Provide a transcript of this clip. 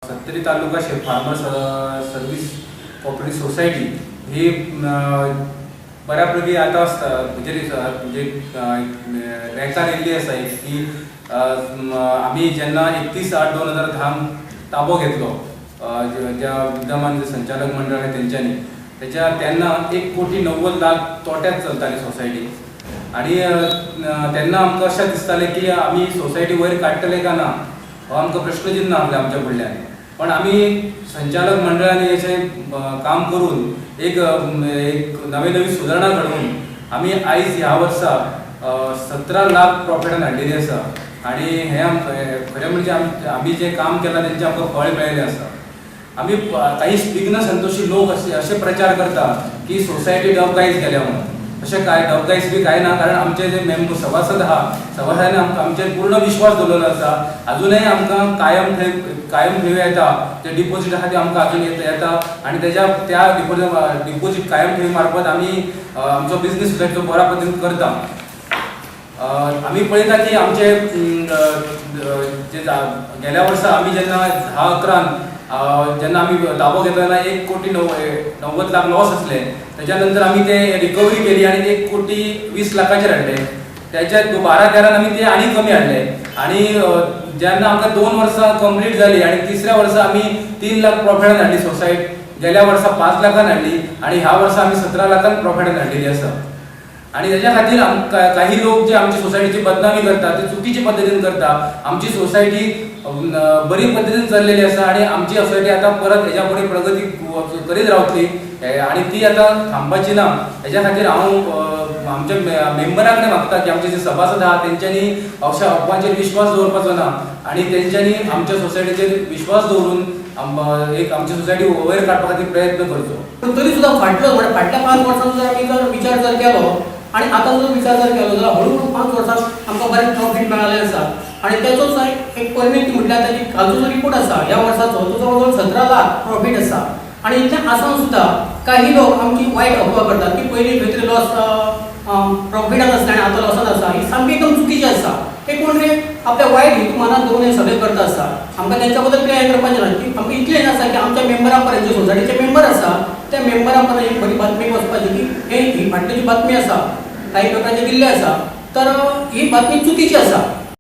सत्तरी तालुका शे farmer service cooperative society ही बऱ्या पैकी आतां आसता, म्हणजे म्हणजे रँकार येयल्ली आसा एक की आमी जेन्ना 31/8/2010 ताबो घेतलो, ज्या विद्यमान जे संचालक मंडळ आहे तेंच्यांनी, तेच्या तेन्ना 1 कोटी 90 लाख तोट्यात चलताली सोसायटी. आणि तेन्ना आमकां अशें दिसतालें की आमी सोसायटी वयर काडटले काय ना, हो आमकां प्रश्नचिन्ह आहलें आमच्या फुडल्यान. पण आमी संचालक मंडळांनी अशें काम करून एक नवी नवी सुदारणा घडोवन आमी आयज ह्या वर्सा 17 लाख प्रॉफिटान हाडलेली आसा. आणि हें आमकां खरें म्हणजे आमी जें काम केलां तेंचें आमकां फळ मेळिल्लें आसा. आमी काही विघ्न संतोषी लोक असे असे प्रचार करता की सोसायटी डबघाईस गेल्या म्हणून. अशें काय डबघाईस बी काय ना, कारण आमचे जे मेंबर सभासद आहा, सभासदांनी आमकां आमचेर पूर्ण विश्वास दवरलेलो आसा. अजूनय आमकां कायम थंय कायम ठेवी येता, ते डिपोजीट आहा ते आमकां अजून येता आणि तेज्या त्या डिपोजीट डिपोजीट कायम ठेवी मार्फत आमी आमचो बिझनेस सोसायटीचो बऱ्या पद्दतीन करता. आमी पळयता की आमचे जे गेल्या वर्सा आमी जेन्ना 10-11 जेन्ना आमी ताबो घेतलो तेन्ना 1 कोटी 90 लाख लॉस आसले. तेच्या नंतर आमी ते रिकवरी केली आनी 1 कोटी 20 लाखाचेर हाडले. त्याच्या 12-13 आमी ते आनी कमी हाडले आणि जेन्ना आमकां 2 वर्सां कंप्लीट जाली आनी तिसऱ्या वर्सा आमी 3 लाख प्रॉफिटान हाडली सोसायटी. गेल्या वर्सा 5 लाखान हाडली आणि ह्या वर्सा आमी 17 लाखान प्रॉफिटान हाडलेली आसा. आणि त्याच्या खातीर काही लोक जे आमची सोसायटीची बदनामी करतात ते चुकीच्या पद्दतीन करता. आमची सोसायटी बरी पद्दतीन चल्लेली आसा आणि आमची सोसायटी आता परत हेच्या फुडें प्रगती करीत रावतली आणि ती आता थांबपाची ना. हेच्या खातीर हांव आमच्या मेंबरा कडेन मागता की आमचे जे सभासद आहा तेंच्यांनी अशा अफवांचेर विश्वास दवरपाचो ना आणि तेंच्यांनी आमच्या सोसायटीचेर विश्वास दवरून एक आमची सोसायटी वयर काडपा खातीर प्रयत्न करचो. पूण तरी सुद्दां फाटलो म्हळ्यार फाटल्या 5 वर्सांचो जर आमी जर विचार जर केलो आनी आतां जर विचार जर केलो जाल्यार हळू हळू 5 वर्सां आमकां बरें प्रॉफीट मेळिल्लें आसा. आनी तेचोच एक परिणिती म्हटल्यार ताजी कालचो जो रिपोर्ट आसा ह्या वर्साचो, तो जवळ जवळ 17 लाख प्रॉफीट आसा. आनी इतलें आसून सुद्दां काही लोक आमची वायट अफवा करतात की पयलीं खंय तरी लॉस प्रॉफिटान आसता आनी आतां लॉसान आसा. ही सामकी एकदम चुकीची आसा. ते कोण रे आपल्या वायट हेतू मनात दवरून हे सगळें करता आसा. आमकां तेंच्या बद्दल कितें हें करपाचें ना की आमकां इतलें आसा की आमच्या मेंबरां पर्यंत, जे सोसायटीचे मेंबर आसा त्या मेंबरां पर्यंत एक बरी बातमी वचपाची की हे ही फाटली जी बातमी आसा काही पेपरांचेर दिल्ली आसा, तर ही बातमी चुकीची आसा.